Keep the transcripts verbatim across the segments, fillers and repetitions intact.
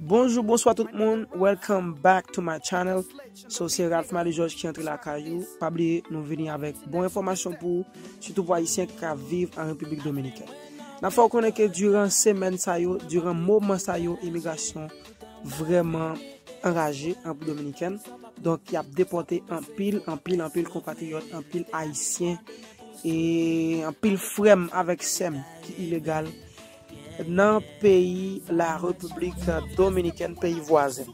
Bonjou, bonswa tout moun. Welcome back to my channel. So, se Ralph Marie Georges ki antre lakay ou. Pa bliye, nou vini avèk bon enfòmasyon pou ou, sitou pou Ayisyen k ap viv an Repiblik Dominikèn. N ap fè w konnen ke diran semèn sa yo, diran moman sa yo, imigrasyon vrèman anraje an Repiblik Dominikèn. Donk, y ap depòte anpil, anpil, anpil konpatriyòt, anpil Ayisyen, e anpil frè m avèk sè m ki ilegal nan peyi la Repiblik Dominikèn, peyi vwazen.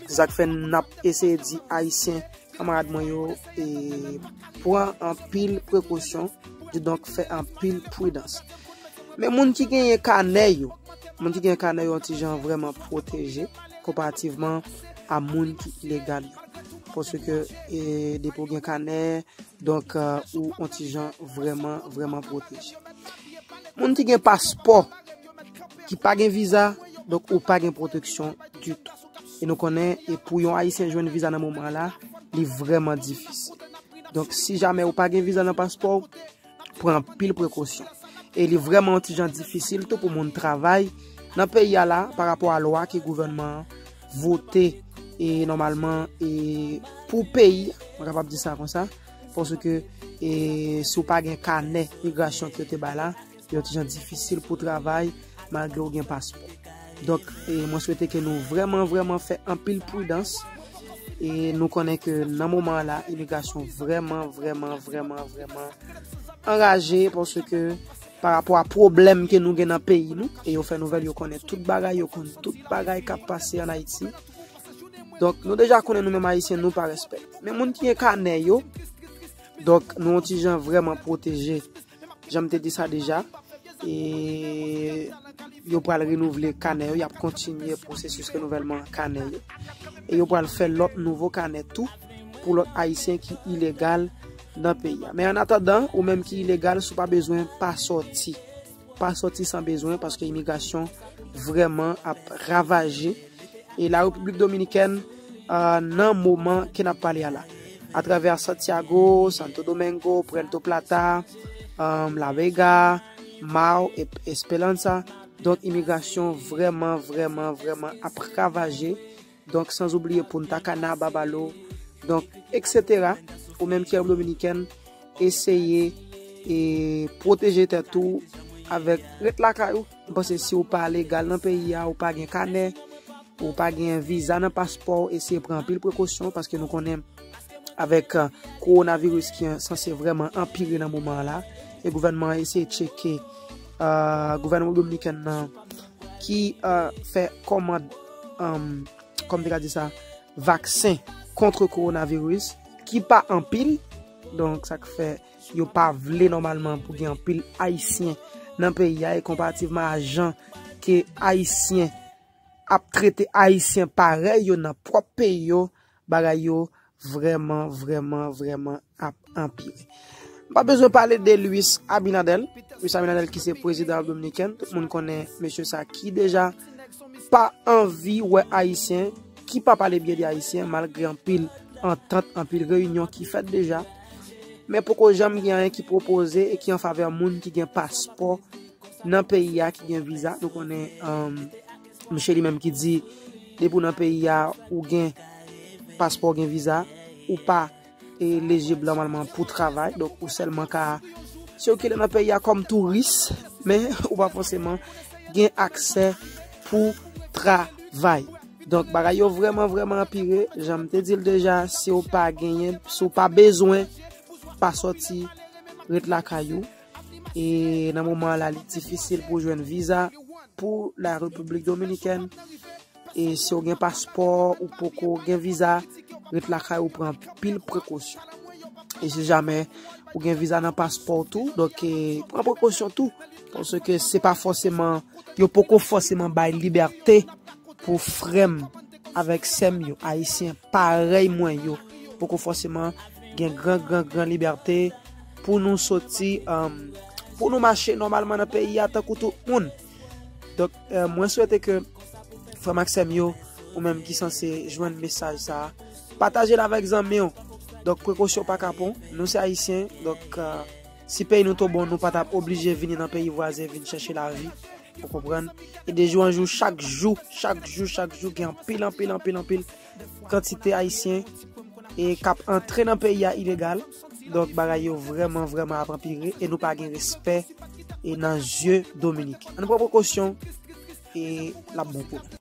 Se sa k fè n ap eseye di Ayisyen, kanmarad mwen yo, e pran anpil prekosyon, kidonk fè anpil pridans. Men moun ki genyen kanè yo, moun ki genyen kanè yo yon ti jan vrèman pwoteje konparativman a moun ki ilegal yo. Paske, e, depi w gen kanè, donk, e, ou yon ti jan vrèman, vrèman pwoteje. Moun ki gen paspò, ki pa gen viza, donk ou pa gen pwoteksyon ditou. E nou konnen, e pou yon Ayisyen jwenn viza nan moman la, li vrèman difisil. Donk, si jamè ou pa gen viza nan paspò w, pran anpil prekosyon. E li vrèman yon ti jan difisil tou pou moun travay nan peyi a la, pa rapò a lwa ke gouvènman an vote, e nòmalman, e pou peyi, mwen kapab di sa konsa, paske, e si w pa gen kanè migrasyon ke yo te bay la, yon ti jan difisil pou travay malgre w gen paspò. Donk, e mwen swete ke nou vrèman, vrèman fè anpil pridans. E nou konnen ke nan moman an la, imigrasyon vrèman, vrèman, vrèman, vrèman anraje, paske pa rapò a pwoblèm ke nou gen nan peyi nou, e yo fè nouvèl, yo konnen tout bagay, yo konn tout bagay k ap pase ann Ayiti. Donk, nou deja konnen nou menm Ayisyen, nou pa respekte. Men moun ki gen kanè yo, donk, nou yon ti jan vrèman pwoteje. Jan m te di sa deja, e yo pral renouvle kanè yo, y ap kontinye pwosesis renouvèlman kanè yo. E yo pral fè lòt nouvo kanè tou pou lòt Ayisyen ki ilegal nan peyi a. Men annatandan, ou menm ki ilegal, si w pa bezwen, pa sòti. Pa sòti san bezwen, paske imigrasyon vrèman ap ravaje e la Repiblik Dominikèn, e, nan moman ke n ap pale a la. Atravè Santiago, Santo Domingo, Puerto Plata, e, La Vega, Mao, e Esperanza. Donk, imigrasyon vrèman, vrèman, vrèman ap ravaje. Donk, san oubliye Punta Cana, Babalu, donk, et cetera. Ou menm ki Repiblik Dominikèn, eseye e pwoteje tèt ou avèk ret lakay ou. M panse si w pa legal nan peyi a, ou pa gen kanè, ou pa gen viza nan paspò w, eseye pran anpil prekosyon, paske nou konnen avèk, e, kowonaviris ki sanse vrèman anpire nan moman an la, e gouvènman an eseye tcheke, e, gouvènman dominikèn nan ki, e, fè kòmand, e, kòm te ka di sa, vaksen kont kowonaviris, ki pa anpil. Donk, sa k fè yo pa vle nòmalman pou gen anpil Ayisyen nan peyi a, e konparativman a jan ke Ayisyen ap trete Ayisyen parèy yo nan pwòp peyi yo, bagay yo vrèman, vrèman, vrèman ap anpire. M pa bezwen pale de Luis Abinader. Luis Abinader ki se prezidan Repiblik Dominikèn. Tout moun konnen mesye sa ki deja pa anvi wè Ayisyen, ki pa pale byen de Ayisyen, malgre anpil antant, anpil reyinyon ki fèt deja. Men poko janm gen anyen ki pwopoze e ki an favè moun ki gen paspò nan peyi a, ki gen viza. Nou konnen, e, misye li menm ki di, depi w nan peyi a, ou gen paspò, gen viza, ou pa elijib nòmalman pou travay. Donk, ou sèlman ka sikile nan peyi a kòm touris, men ou pa fòseman gen aksè pou travay. Donk, bagay yo vrèman, vrèman anpire. Jan m te di l deja, si w pa genyen, si w pa bezwen, pa sòti, ret lakay ou. E nan moman an la, li difisil pou w jwenn viza pou la Repiblik Dominikèn. E si w gen paspò, ou poko gen viza, ret lakay ou, pran anpil prekosyon. E si jamè ou gen viza nan paspò w tou, donk, e, pran prekosyon tou. Paske se pa fòseman, yo poko fòseman bay libète pou frè m avèk sè m yo, Ayisyen parèy mwen yo, poko fòseman gen gran, gran, gran libète pou nou soti, e, pou nou mache nòmalman nan peyi a tankou tout moun. Donk, e, mwen swete ke frè m ak sè m yo, ou menm ki sanse jwenn mesaj sa a, pataje l avèk zanmi w. Donk, prekosyon pa kapon. Nou se Ayisyen. Donk, e, si peyi nou t ap bon, nou pa t ap oblije vini nan peyi vwazen vin chèche lavi. Ou konprann? E de jou an jou, chak jou, chak jou, chak jou, gen anpil, anpil, anpil, anpil kantite Ayisyen e k ap antre nan peyi a ilegal. Donk, bagay yo vrèman, vrèman ap anpire e nou pa gen respè e nan zye Dominiken. Ann pran prekosyon e l ap bon pou nou.